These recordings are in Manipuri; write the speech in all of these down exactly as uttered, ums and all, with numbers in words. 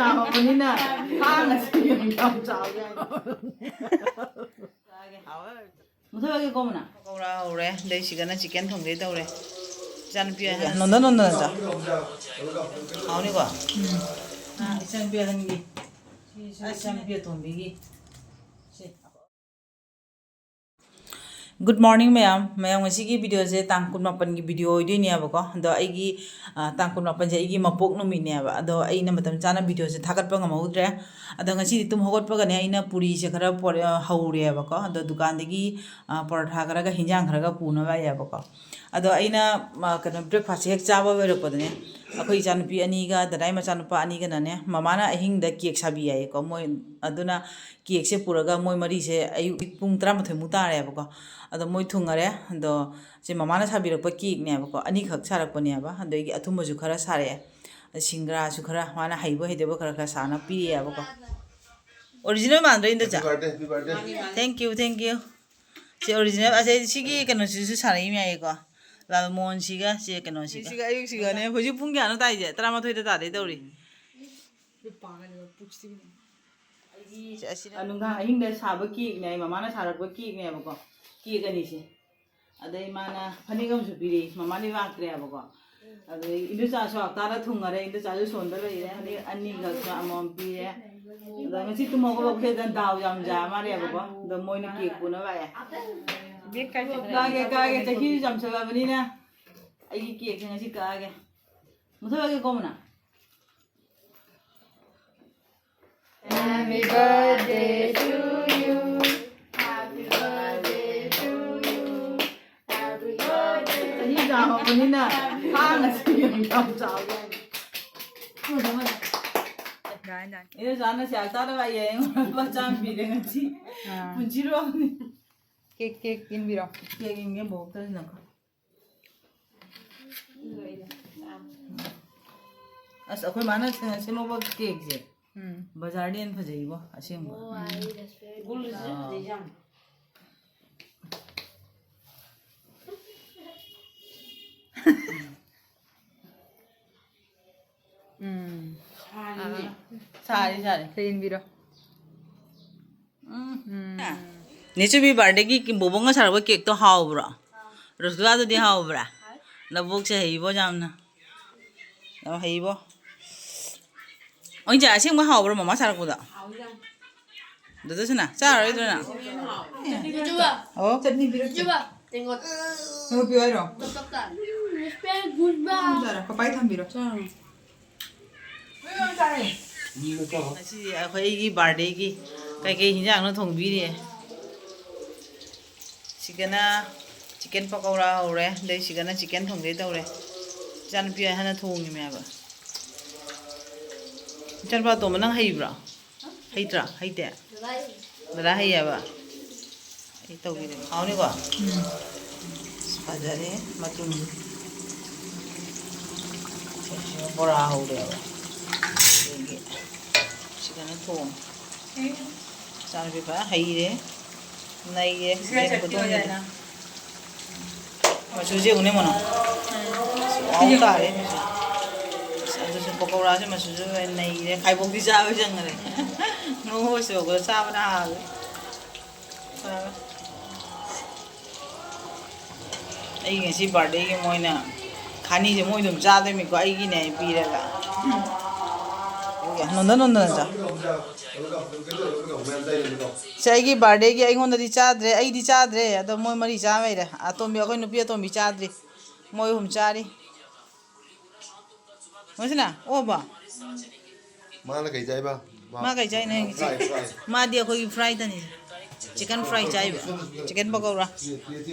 ꯆꯥꯎꯕꯅꯤꯅ ꯈꯥꯡꯉꯁꯤ ꯌꯥꯝ ꯆꯥꯎ ꯌꯥꯏ꯫ ꯃꯨꯊꯠꯂꯒꯦ ꯀꯣꯃꯅ꯫ ꯄꯀꯧꯔꯥ ꯍꯧꯔꯦ, ꯑꯗꯩ ꯁꯤꯒꯅ ꯆꯤꯛꯀꯟ ꯊꯣꯡꯗꯣꯏ ꯇꯧꯔꯦ꯫ ꯏꯆꯥꯅꯨꯄꯤ ꯑꯍꯟ ꯅꯣꯟꯗ ꯅꯣꯟꯗꯅ ꯆꯥ꯫ ꯍꯥꯎꯅꯤꯀꯣ? ꯎꯝ꯫ ꯑꯥ, ꯏꯆꯥꯅꯨꯄꯤ ꯑꯍꯟꯒꯤ꯫ ꯁꯤ ꯏꯆꯥꯅꯨꯄꯤ ꯑꯇꯣꯝꯕꯤꯒꯤ꯫ ꯁꯤ꯫ Good morning ꯃꯌꯥꯝ꯫ ꯃꯌꯥꯝ, ꯉꯁꯤꯒꯤ ꯚꯤꯗꯤꯑꯣꯁꯦ ꯇꯥꯡ ꯀꯨꯟꯃꯥꯄꯟꯒꯤ ꯚꯤꯗꯤꯑꯣ ꯑꯣꯏꯗꯣꯏꯅꯦꯕꯀꯣ꯫ ꯑꯗꯣ ꯑꯩꯒꯤ, ꯑ, ꯇꯥꯡ ꯀꯨꯟꯃꯥꯄꯟꯁꯦ ꯑꯩꯒꯤ ꯃꯄꯣꯛ ꯅꯨꯃꯤꯠꯅꯦꯕ꯫ ꯑꯗꯣ ꯑꯩꯅ ꯃꯇꯝ ꯆꯥꯅ ꯚꯤꯗꯤꯑꯣꯁꯦ ꯊꯥꯒꯠꯄ ꯉꯝꯍꯧꯗ꯭ꯔꯦ꯫ ꯑꯗꯣ ꯉꯁꯤꯗꯤ ꯇꯨꯝ ꯍꯧꯒꯠꯄꯒꯅꯦ ꯑꯩꯅ ꯄꯨꯔꯤꯁꯦ ꯈꯔ ꯄꯣꯔ-, ꯑ, ꯍꯧꯔꯦꯕꯀꯣ꯫ ꯑꯗꯣ ꯗꯨꯀꯥꯟꯗꯒꯤ, ꯑ, ꯄꯔꯣꯊꯥ ꯈꯔꯒ ꯍꯤꯟꯖꯥꯡ ꯈꯔꯒ ꯄꯨꯅꯕ ꯂꯥꯛꯑꯦꯕꯀꯣ꯫ ꯑꯗꯣ ꯑꯩꯅ, ꯑ, ꯀꯩꯅꯣ, ꯕ꯭ꯔꯦꯛꯐꯥꯁꯁꯦ ꯍꯦꯛ ꯆꯥꯕ ꯂꯣꯏꯔꯛꯄꯗꯅꯦ, ꯑꯩꯈꯣꯏ ꯏꯆꯥꯅꯨꯄꯤ ꯑꯅꯤꯒ ꯗꯗꯥꯏ ꯃꯆꯥꯅꯨꯄꯥ ꯑꯅꯤꯒꯅꯅꯦ, ꯃꯃꯥꯅ ꯑꯍꯤꯡꯗ ꯀꯦꯛ ꯁꯥꯕꯤ ꯍꯥꯏꯌꯦꯀꯣ꯫ ꯃꯣꯏ ꯑꯗꯨꯅ ꯀꯦꯛꯁꯦ ꯄꯨꯔꯒ ꯃꯣꯏ ꯃꯔꯤꯁꯦ ꯑꯌꯨꯛ ꯄꯨꯡ ꯇꯔꯥꯃꯥꯊꯣꯏꯃꯨꯛ ꯇꯥꯔꯦꯕꯀꯣ꯫ ꯑꯗꯣ ꯃꯣꯏ ꯊꯨꯡꯉꯔꯦ꯫ ꯑꯗꯣ ꯁꯤ ꯃꯃꯥꯅ ꯁꯥꯕꯤꯔꯛꯄ ꯀꯦꯛꯅꯦꯕꯀꯣ, ꯑꯅꯤꯈꯛ ꯁꯥꯔꯛꯄꯅꯦꯕ꯫ ꯑꯗꯒꯤ ꯑꯊꯨꯝꯕꯁꯨ ꯈꯔ ꯁꯥꯔꯛꯑꯦ, ꯁꯤꯡꯒꯔꯥꯁꯨ ꯈꯔ, ꯃꯥꯅ ꯍꯩꯕ ꯍꯩꯇꯕ ꯈꯔ ꯈꯔ ꯁꯥꯅ ꯄꯤꯔꯛꯑꯦꯕꯀꯣ꯫ ꯑꯣꯔꯤꯖꯤꯅꯦꯜ ꯃꯥꯟꯗ꯭ꯔꯣ, ꯏꯟꯗꯣꯆꯥ? Happy birthday, happy birthday. Thank you, thank you. ꯁꯤ ꯑꯣꯔꯤꯖꯤꯅꯦꯜ, ꯑꯁꯦ ꯁꯤꯒꯤ ꯀꯩꯅꯣꯁꯤꯁꯨ ꯁꯥꯔꯛꯏ ꯌꯥꯏꯌꯦꯀꯣ, ꯂꯥꯜ ꯃꯣꯍꯟꯁꯤꯒ ꯁꯤ ꯀꯩꯅꯣꯁꯤꯒ꯫ ꯁꯤꯒ ꯑꯌꯨꯛꯁꯤꯒꯅꯦ꯫ ꯍꯧꯖꯤꯛ ꯄꯨꯡ ꯀꯌꯥꯅꯣ ꯇꯥꯏꯁꯦ? ꯇꯔꯥꯃꯥꯊꯣꯏꯗ ꯇꯥꯗꯣꯏ ꯇꯧꯔꯤ꯫ ꯁꯤ ꯑꯁꯤꯅ ꯅꯨꯡꯗꯥꯡ ꯑꯍꯤꯡꯗ ꯁꯥꯕ ꯀꯦꯛꯅꯦ, ꯃꯃꯥꯅ ꯁꯥꯔꯛꯄ ꯀꯦꯛꯅꯦꯕꯀꯣ꯫ ꯀꯦꯛ ꯑꯅꯤꯁꯦ꯫ ꯑꯗꯩ ꯃꯥꯅ ꯐꯅꯦꯛ ꯑꯃꯁꯨ ꯄꯤꯔꯛꯏ, ꯃꯃꯥꯗꯤ ꯂꯥꯛꯇ꯭ꯔꯦꯕꯀꯣ꯫ ꯑꯗꯩ ꯏꯟꯗꯣꯆꯥꯁꯨ ꯍꯞꯇꯥꯗ ꯊꯨꯡꯉꯔꯦ, ꯏꯟꯗꯣꯆꯥꯁꯨ ꯁꯣꯟꯗ ꯂꯩꯔꯦ꯫ ꯐꯅꯦꯛ ꯑꯅꯤꯈꯛꯇ ꯑꯃꯃꯝ ꯄꯤꯔꯦ꯫ ꯑꯗꯣ ꯉꯁꯤ ꯇꯨꯝ ꯍꯧꯒꯠꯂꯛꯄꯗ ꯗꯥꯎ ꯌꯥꯝ ꯌꯥ ꯃꯥꯜꯂꯦꯕꯀꯣ꯫ ꯑꯗꯣ ꯃꯣꯏꯅ ꯀꯦꯛ ꯄꯨꯅꯕ ꯂꯥꯛꯑꯦ꯫ ꯀꯥꯒꯦ, ꯀꯥꯒꯦ, ꯆꯍꯤꯁꯨ ꯌꯥꯝꯁꯜꯂꯕꯅꯤꯅ ꯑꯩꯒꯤ ꯀꯦꯛꯁꯦ ꯉꯁꯤ ꯀꯛꯑꯒꯦ꯫ ꯃꯨꯊꯠꯂꯒꯦꯀꯣ, ꯃꯨꯅꯥ꯫ Happy birthday to you. Happy birthday to you. Happy birthday. ꯆꯍꯤ ꯌꯥꯝꯃꯕꯅꯤꯅ ꯈꯥꯡꯉꯁꯤ ꯌꯥꯝ ꯆꯥꯎ ꯌꯥꯏ꯫ ꯏꯟꯗꯣꯆꯥꯅ ꯁꯦꯜ ꯇꯥꯗꯕ ꯑꯩ ꯑꯩꯉꯣꯟꯗ ꯂꯨꯄꯥ ꯆꯥꯝꯃ ꯄꯤꯔꯦ ꯉꯁꯤ꯫ ꯑꯥ꯫ ꯄꯨꯟꯁꯤꯔꯣ꯫ ꯀꯦꯛ, ꯀꯦꯛ ꯏꯟꯕꯤꯔꯣ꯫ ꯀꯦꯛ ꯏꯟꯒꯦ ꯕꯣꯛꯇꯁꯤꯅꯀꯣ꯫ ꯑꯁ, ꯑꯩꯈꯣꯏ ꯃꯥꯅ ꯁꯦꯝꯃꯛꯄ ꯀꯦꯛꯁꯦ ꯎꯝ꯫ ꯕꯖꯥꯔꯗ ꯍꯦꯟꯅ ꯐꯖꯩꯕꯣ, ꯑꯁꯦꯡꯕ꯫ ꯑꯥ꯫ ꯎꯝ꯫ ꯁꯥꯔꯦ, ꯁꯥꯔꯦ꯫ ꯈꯔ ꯏꯟꯕꯤꯔꯣ꯫ ꯎꯝ꯫ ꯎꯝ꯫ ꯅꯦꯆꯨꯕꯤ ꯕꯥꯔꯗꯦꯒꯤ ꯕꯣꯕꯣꯡꯅ ꯁꯥꯔꯛꯄ ꯀꯦꯛꯇꯣ ꯍꯥꯎꯕ꯭ꯔꯣ? ꯔꯣꯁꯒꯨꯂꯥꯗꯨꯗꯤ ꯍꯥꯎꯕ꯭ꯔꯥ? ꯅꯕꯣꯛꯁꯦ ꯍꯩꯕꯣ ꯌꯥꯝꯅ꯫ ꯌꯥꯝ ꯍꯩꯕꯣ꯫ ꯑꯣꯏꯅ ꯑꯁꯦꯡꯕ ꯍꯥꯎꯕ꯭ꯔꯣ ꯃꯃꯥ ꯁꯥꯔꯛꯄꯗꯣ? ꯗꯥꯗꯥ ꯁꯅꯥ, ꯆꯥꯔꯔꯣꯏꯗ꯭ꯔꯣ ꯅꯪ? ꯑꯣ꯫ ꯆꯠꯅꯤ ꯄꯤꯔꯛꯀꯦ꯫ ꯅꯪ ꯄꯤꯌꯨ ꯍꯥꯏꯔꯣ? ꯆꯥꯔꯣ, ꯄꯄꯥꯏ ꯊꯝꯕꯤꯔꯣ꯫ ꯉꯁꯤ ꯑꯩꯈꯣꯏꯒꯤ ꯕꯥꯔꯗꯦꯒꯤ ꯀꯩꯀꯩ ꯍꯤꯟꯖꯥꯡꯅꯣ ꯊꯣꯡꯕꯤꯔꯤ? ꯁꯤꯒꯅ ꯆꯤꯛꯀꯟ ꯄꯀꯧꯔꯥ ꯍꯧꯔꯦ, ꯑꯗꯩ ꯁꯤꯒꯅ ꯆꯤꯛꯀꯟ ꯊꯣꯡꯗꯣꯏ ꯇꯧꯔꯦ꯫ ꯏꯆꯥꯅꯨꯄꯤ ꯑꯍꯟꯅ ꯊꯣꯡꯉꯤꯃꯦꯕ꯫ ꯏꯆꯥꯅꯨꯄꯥ ꯑꯇꯣꯝꯕ, ꯅꯪ ꯍꯩꯕ꯭ꯔꯣ? ꯍꯩꯇ꯭ꯔꯥ? ꯍꯩꯇꯦ? ꯗꯗꯥ ꯍꯩꯌꯦꯕ? ꯑꯩ ꯇꯧꯕꯤꯔꯦ꯫ ꯍꯥꯎꯅꯤꯀꯣ? ꯎꯝ꯫ ꯑꯁ, ꯐꯖꯔꯦ ꯃꯇꯨꯝꯁꯦ꯫ ꯁꯤꯁꯤꯅ ꯕꯣꯔꯥ ꯍꯧꯔꯦꯕ꯫ ꯑꯗꯒꯤ ꯁꯤꯗꯅ ꯊꯣꯡꯉꯦ꯫ ꯏꯆꯥꯅꯨꯄꯤ ꯐꯖꯅ ꯍꯩꯔꯦ꯫ ꯅꯩꯔꯦ꯫ ꯌꯦꯟ ꯈꯨꯊꯣꯡꯁꯤꯗꯤ꯫ ꯃꯆꯨꯁꯦ ꯌꯦꯡꯉꯨꯅꯦ ꯃꯣꯅꯣ꯫ ꯎꯝ꯫ ꯑꯁ, ꯋꯥꯎ ꯇꯥꯔꯦ ꯃꯆꯨ꯫ ꯑꯁ, ꯑꯗꯨꯁꯨ ꯄꯀꯧꯔꯥꯁꯦ ꯃꯆꯨꯁꯨ ꯂꯣꯏ ꯅꯩꯔꯦ꯫ ꯈꯥꯏꯕꯣꯛꯇꯤ ꯆꯥꯕ ꯆꯪꯈ꯭ꯔꯦ꯫ ꯅꯣꯡꯃ ꯁꯣꯏꯕꯗ ꯆꯥꯕꯅ ꯍꯥꯜꯂꯦ꯫ ꯐꯔꯦ꯫ ꯑꯩ ꯉꯁꯤ ꯕꯥꯔꯗꯦꯒꯤ ꯃꯣꯏꯅ ꯈꯥꯅꯤꯁꯦ ꯃꯣꯏ ꯑꯗꯨꯝ ꯆꯥꯗꯣꯏꯃꯤꯀꯣ, ꯑꯩꯒꯤꯅꯦ ꯄꯤꯔꯒ꯫ ꯅꯣꯟꯗ ꯅꯣꯟꯗꯅ ꯆꯥꯎ꯫ ꯁꯦ, ꯑꯩꯒꯤ ꯕꯥꯔꯗꯦꯒꯤ ꯑꯩꯉꯣꯟꯗꯗꯤ ꯆꯥꯗ꯭ꯔꯦ, ꯑꯩꯗꯤ ꯆꯥꯗ꯭ꯔꯦ, ꯑꯗꯣ ꯃꯣꯏ ꯃꯔꯤ ꯆꯥ ꯂꯩꯔꯦ꯫ ꯑꯇꯣꯝꯕꯤ, ꯑꯩꯈꯣꯏ ꯅꯨꯄꯤ ꯑꯇꯣꯝꯕꯤ ꯆꯥꯗ꯭ꯔꯤ, ꯃꯣꯏ ꯑꯍꯨꯝ ꯆꯥꯔꯤ꯫ ꯃꯁꯤꯅ ꯑꯣꯕ꯫ ꯃꯥꯅ ꯀꯩ ꯆꯥꯏꯕ? ꯃꯥ ꯀꯩ ꯆꯥꯏꯅꯣ ꯌꯦꯡꯒꯦ꯫ Fry, fry꯫ ꯃꯥꯗꯤ ꯑꯩꯈꯣꯏꯒꯤ ꯐ꯭ꯔꯥꯏꯗꯅꯤ꯫ ꯆꯤꯛꯀꯟ ꯐ꯭ꯔꯥꯏ ꯆꯥꯏꯕ꯫ ꯆꯤꯛꯀꯟ ꯄꯀꯧꯔꯥ꯫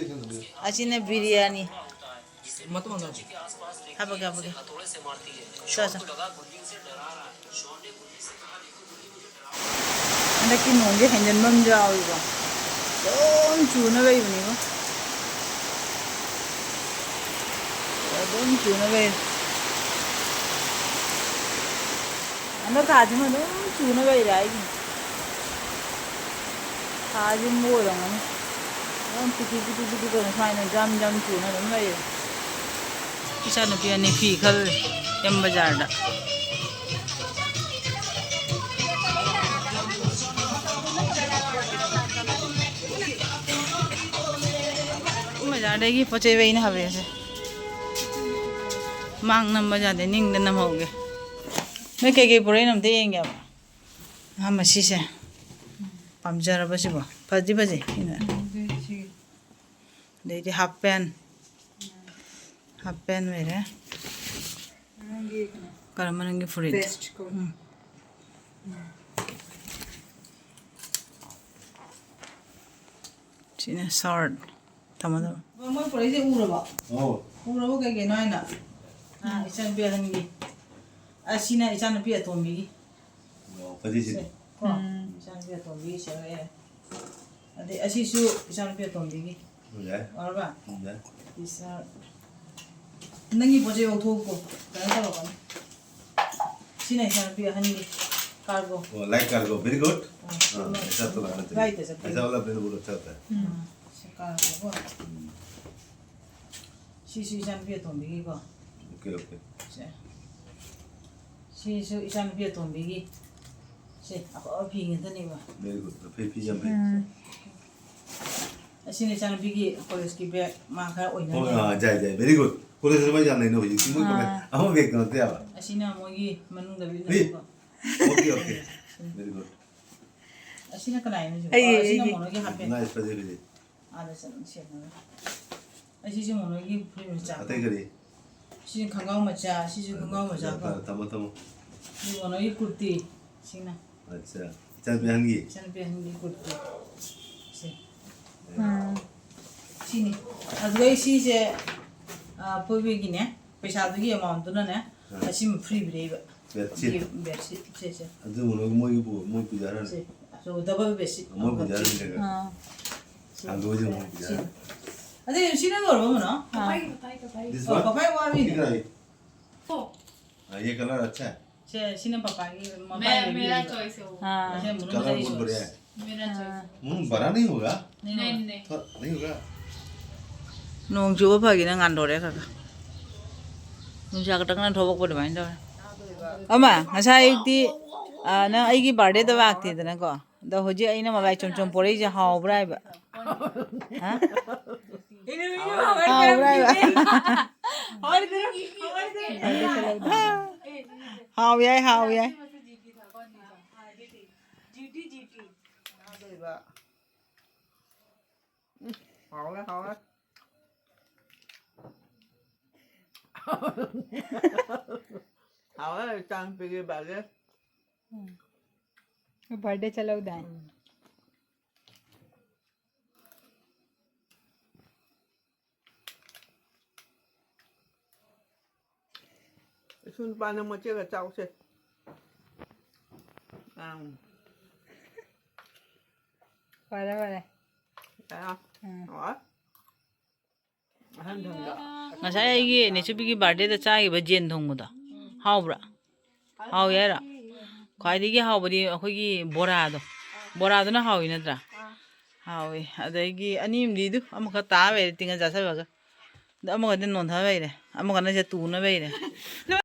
ꯑꯁꯤꯅ ꯕꯤꯔꯌꯥꯅꯤ꯫ ꯍꯥꯞꯄꯒꯦ, ꯍꯥꯞꯄꯒꯦ꯫ ꯆꯥ, ꯆꯥ꯫ ꯍꯟꯗꯛꯀꯤ ꯅꯣꯡꯁꯦ ꯍꯦꯟꯖꯟꯕ ꯑꯃ ꯌꯥꯎꯏꯀꯣ꯫ ꯑꯗꯨꯝ ꯆꯨꯅ ꯂꯩꯕꯅꯤꯀꯣ꯫ ꯑꯗꯨꯝ ꯆꯨꯅ ꯂꯩ꯫ ꯍꯟꯗꯛ ꯊꯥꯁꯤꯃ ꯑꯗꯨꯝ ꯆꯨꯅ ꯂꯩꯔꯦ ꯑꯩꯒꯤ꯫ ꯊꯥꯁꯤꯃ ꯑꯣꯏꯔꯝꯒꯅꯤ꯫ ꯑꯗꯨꯝ ꯄꯤꯇꯤ ꯄꯤꯇꯤ ꯄꯤꯇꯤ ꯇꯧꯅ ꯁꯨꯃꯥꯏꯅ ꯖꯝ ꯖꯝ ꯆꯨꯅ ꯑꯗꯨꯝ ꯂꯩꯔꯦ꯫ ꯏꯆꯥꯅꯨꯄꯤ ꯑꯅꯤ ꯐꯤ ꯈꯜꯂꯦ ꯑꯦꯝ ꯕꯖꯥꯔꯗ꯫ ꯑꯗꯒꯤ ꯄꯣꯠ ꯆꯩ ꯑꯩꯅ ꯍꯥꯞꯄꯛꯑꯦꯁꯦ꯫ ꯃꯥꯡ ꯅꯝꯕ ꯌꯥꯗꯦ, ꯅꯤꯡꯗ ꯅꯝꯍꯧꯒꯦ꯫ ꯅꯣꯏ ꯀꯩꯀꯩ ꯄꯨꯔꯛꯏꯅꯣ ꯑꯝꯇ ꯌꯦꯡꯒꯦꯕ꯫ ꯑꯍꯥꯟꯕ ꯁꯤꯁꯦ꯫ ꯄꯥꯝꯖꯔꯕ ꯁꯤꯕꯣ? ꯐꯗꯤ ꯐꯖꯩ꯫ ꯑꯗꯩꯗꯤ half pant꯫ Half pant ꯂꯩꯔꯦ꯫ ꯅꯪꯒꯤ ꯀꯩꯅꯣ, ꯀꯔꯝꯕ ꯅꯪꯒꯤ ꯐꯨꯔꯤꯠ? Vest ꯀꯣ꯫ ꯎꯝ꯫ ꯁꯤꯅ shirt꯫ ꯊꯝꯃꯣ, ꯊꯝꯃꯣ꯫ ꯃꯣꯏ ꯄꯨꯔꯛꯏꯁꯦ ꯎꯔꯕꯣ? ꯑꯣ꯫ ꯎꯔꯕꯣ ꯀꯩ ꯀꯩꯅꯣ ꯍꯥꯏꯅ? ꯑꯥ, ꯏꯆꯥꯅꯨꯄꯤ ꯑꯍꯟꯒꯤ꯫ ꯑꯁꯤꯅ ꯏꯆꯥꯅꯨꯄꯤ ꯑꯇꯣꯝꯕꯤꯒꯤ꯫ ꯑꯣ, ꯐꯗꯤ ꯁꯤ꯫ ꯁꯦ, ꯀꯣ? ꯎꯝ꯫ ꯏꯆꯥꯅꯨꯄꯤ ꯑꯇꯣꯝꯕꯤꯒꯤ ꯁꯦꯠꯂꯛꯑꯦ꯫ ꯑꯗꯩ ꯑꯁꯤꯁꯨ ꯏꯆꯥꯅꯨꯄꯤ ꯑꯇꯣꯝꯕꯤꯒꯤ꯫ ꯌꯥꯏ꯫ ꯌꯥꯔꯕ? ꯌꯥꯏ꯫ ꯇꯤ-ꯁꯥꯔꯠ꯫ ꯅꯪꯒꯤ ꯄꯣꯠ ꯆꯩ ꯂꯧꯊꯣꯛꯎꯀꯣ꯫ ꯀꯩꯅꯣ ꯇꯧꯔꯛꯀꯅꯤ꯫ ꯁꯤꯅ ꯏꯆꯥꯅꯨꯄꯤ ꯑꯍꯟꯒꯤ cargo꯫ ꯑꯣ, light cargo, very good. ꯑꯥ, ꯑꯥ, ꯑꯩꯁꯥ ꯇꯣ ꯂꯥꯅ ꯆꯥꯍꯤꯌꯦ꯫ Light ꯇ ꯆꯠꯄ꯫ ꯑꯩꯁꯥ ꯋꯥꯂꯥ ꯕꯦꯜ ꯕꯨꯔꯥ ꯑꯆꯥ ꯍꯣꯇꯥ ꯍꯥꯏ꯫ ꯎꯝ꯫ ꯑꯥ, ꯁꯤ cargo ꯀꯣ꯫ ꯎꯝ꯫ ꯁꯤꯁꯨ ꯏꯆꯥꯅꯨꯄꯤ ꯑꯇꯣꯝꯕꯤꯒꯤꯀꯣ꯫ Okay, okay꯫ ꯁꯦ꯫ ꯁꯤꯁꯨ ꯏꯆꯥꯅꯨꯄꯤ ꯑꯇꯣꯝꯕꯤꯒꯤ꯫ ꯁꯦ, ꯑꯐꯕ ꯐꯤ ꯉꯥꯛꯇꯅꯦꯕ꯫ Very good꯫ ꯐꯤ, ꯐꯤ ꯌꯥꯝ ꯐꯩ꯫ ꯎꯝ꯫ ꯑꯁꯤꯅ ꯏꯆꯥꯅꯨꯄꯤꯒꯤ collegeꯀꯤ bag, ꯃꯥ ꯈꯔ ꯑꯣꯏꯅꯕ꯫ ꯍꯣꯏ, ꯑꯥ, ꯌꯥꯏ, ꯌꯥꯏ꯫ Very good꯫ Collegeꯇ ꯃꯥ ꯌꯥꯝ ꯂꯩꯅꯕ ꯍꯧꯖꯤꯛꯇꯤ꯫ ꯃꯣꯏ ꯑꯥ꯫ College ꯑꯃ bag ꯅꯠꯇ ꯌꯥꯕ꯫ ꯑꯁꯤꯅ ꯃꯣꯏꯒꯤ ꯃꯅꯨꯡꯗ ꯂꯤꯠꯅꯕꯀꯣ꯫ Okay, okay꯫ Very good꯫ ꯑꯁꯤꯅ ꯀꯅꯥꯏꯅꯣ ꯁꯤꯕꯣ? ꯑꯩꯒꯤ, ꯑꯣ, ꯑꯁꯤꯅ ꯑꯩꯒꯤ꯫ ꯃꯣꯅꯣꯒꯤ half pant꯫ Nice, ꯐꯖꯩ, ꯐꯖꯩ꯫ ꯑꯥꯗ ꯆꯠꯂ ꯁꯦꯠꯅꯕ꯫ ꯑꯩ ꯁꯤꯁꯨ ꯃꯣꯅꯣꯒꯤ ꯐꯨꯔꯤꯠ ꯃꯆꯥ꯫ ꯑꯇꯩ ꯀꯔꯤ? ꯁꯤꯁꯨ ꯈꯣꯡꯒ꯭ꯔꯥꯎ ꯃꯆꯥ, ꯁꯤꯁꯨ ꯈꯣꯡꯒ꯭ꯔꯥꯎ ꯃꯆꯥ ꯀꯣ꯫ ꯊꯝꯃꯣ, ꯊꯝꯃꯣ꯫ ꯁꯤ ꯃꯣꯅꯣꯒꯤ ꯀꯨꯔꯇꯤ, ꯁꯤꯅ꯫ ꯑꯠꯆꯥ꯫ ꯏꯆꯥꯅꯨꯄꯤ ꯑꯍꯟꯒꯤ? ꯏꯆꯥꯅꯨꯄꯤ ꯑꯍꯟꯒꯤ ꯀꯨꯔꯇꯤ꯫ ꯁꯦ꯫ ꯎꯝ꯫ ꯁꯤꯅꯤ꯫ ꯑꯗꯨꯒ ꯑꯩ ꯁꯤꯁꯦ, ꯑ, ꯄꯣꯏꯕꯤꯒꯤꯅꯦ꯫ ꯄꯩꯁꯥꯗꯨꯒꯤ amountꯗꯨꯅꯅꯦ, ꯑꯥ꯫ ꯑꯁꯤꯃ free ꯄꯤꯔꯛꯏꯕ꯫ Bedsheet꯫ Bedsheet, ꯁꯦ, ꯁꯦ꯫ ꯑꯗꯨ ꯃꯣꯏ, ꯃꯣꯏꯒꯤ ꯄꯨ-, ꯃꯣꯏ ꯄꯨꯖꯥꯔꯅꯤ꯫ ꯁꯦ, ꯑꯁꯣꯝ double bedsheet꯫ ꯃꯣꯏ ꯄꯨꯖꯥꯔꯅꯤ ꯀꯩꯀꯥ꯫ ꯑꯥ꯫ ꯍꯥꯡꯗꯣꯛꯑꯁꯤ ꯃꯣꯏ ꯄꯨꯖꯥꯔꯅꯤ꯫ ꯑꯗꯩ ꯁꯤꯅ ꯂꯣꯏꯔꯕ ꯃꯅꯣ? ꯑꯥ꯫ This one? ꯄꯄꯥꯏ ꯋꯥꯕꯤꯅꯦ꯫ ꯀꯤꯗ ꯂꯥꯛꯏ? ꯑꯣ꯫ ꯑꯥ, ꯌꯦ colour ꯑꯆꯥ ꯍꯥꯏ꯫ ꯁꯦ, ꯁꯤꯅ ꯄꯄꯥꯒꯤ ꯃꯄꯥ ꯃꯦ-, ꯂꯩꯕꯤꯔꯤꯕ꯫ ꯃꯦꯔꯥ choice ꯍꯣ꯫ ꯑꯥ꯫ ꯁꯦ, ꯃꯨꯟꯅ colour ꯃꯨꯟꯅ ꯃꯨꯟꯕꯔꯦ꯫ Choice꯫ ꯃꯦꯔꯥ choice꯫ ꯃꯨꯟ ꯕꯔꯥ ꯅꯍꯤ ꯍꯣꯒꯥ? ꯅꯍꯤ, ꯅꯍꯤ꯫ ꯊꯣ-, ꯅꯍꯤ ꯍꯣꯒꯥ? ꯅꯣꯡ ꯆꯨꯕ ꯐꯈꯤꯅ ꯉꯥꯟꯗꯣꯔꯛꯑꯦ ꯈꯔ ꯈꯔ꯫ ꯅꯨꯡꯁꯥ ꯈꯛꯇꯪꯅ ꯊꯣꯛꯂꯛꯄ ꯑꯗꯨꯃꯥꯏꯅ ꯇꯧꯔꯦ꯫ ꯑꯃ, ꯉꯁꯥꯏ ꯑꯌꯨꯛꯇꯤ, ꯑ, ꯅꯪ ꯑꯩꯒꯤ birthdayꯗ ꯂꯥꯛꯇꯦꯗꯅꯀꯣ꯫ ꯑꯗꯣ ꯍꯧꯖꯤꯛ ꯑꯩꯅ ꯃꯕꯥꯏ ꯆꯨꯝ ꯆꯨꯝ ꯄꯣꯔꯛꯏꯁꯦ ꯍꯥꯎꯕ꯭ꯔꯥ ꯍꯥꯏꯕ? ꯍꯥ? ꯍꯥꯎꯕ꯭ꯔꯥ ꯍꯥꯏꯕ? ꯍꯥꯎ ꯌꯥꯏ, ꯍꯥꯎ ꯌꯥꯏ꯫ ꯎꯝ, ꯍꯥꯎꯔꯦ, ꯍꯥꯎꯔꯦ꯫ ꯍꯥꯎꯔꯦ, ꯆꯥꯡ ꯄꯤꯒꯦ ꯕꯥꯔꯗꯦ꯫ ꯎꯝ꯫ ꯕꯥꯔꯗꯦ ꯆꯠꯂꯧꯗꯥꯏ? ꯎꯝ꯫ ꯏꯁꯨ ꯅꯨꯄꯥ ꯅꯪ ꯃꯆꯦꯒ ꯆꯥꯎꯁꯦ꯫ ꯑꯪ꯫ ꯐꯔꯦ, ꯐꯔꯦ꯫ ꯌꯥꯔꯦ꯫ ꯎꯝ꯫ ꯍꯣꯏ꯫ ꯑꯍꯟ ꯊꯪꯗ꯫ ꯉꯁꯥꯏ ꯑꯩꯒꯤ ꯅꯦꯆꯨꯕꯤꯒꯤ ꯕꯥꯔꯗꯦꯗ ꯆꯥꯈꯤꯕ ꯖꯦꯟ ꯊꯣꯡꯕꯗꯣ ꯍꯥꯎꯕ꯭ꯔꯥ? ꯍꯥꯎꯋꯤ ꯍꯥꯏꯔꯣ? ꯈ꯭ꯋꯥꯏꯗꯒꯤ ꯍꯥꯎꯕꯗꯤ ꯑꯩꯈꯣꯏꯒꯤ ꯕꯣꯔꯥꯗꯣ꯫ ꯕꯣꯔꯥꯗꯨꯅ ꯍꯥꯎꯋꯤ ꯅꯠꯇ꯭ꯔꯥ? ꯍꯥꯎꯋꯤ꯫ ꯑꯗꯒꯤ ꯑꯅꯤ ꯑꯃꯗꯤ ꯑꯗꯨ ꯑꯃꯈꯛ ꯇꯥ ꯂꯩꯔꯦ ꯇꯤꯡꯉ ꯆꯥꯁꯜꯂꯒ꯫ ꯑꯗ ꯑꯃꯒꯗꯤ ꯅꯣꯟꯊ ꯂꯩꯔꯦ꯫ ꯑꯃꯒꯅ ꯁꯦ ꯇꯨꯅ ꯂꯩꯔꯦ꯫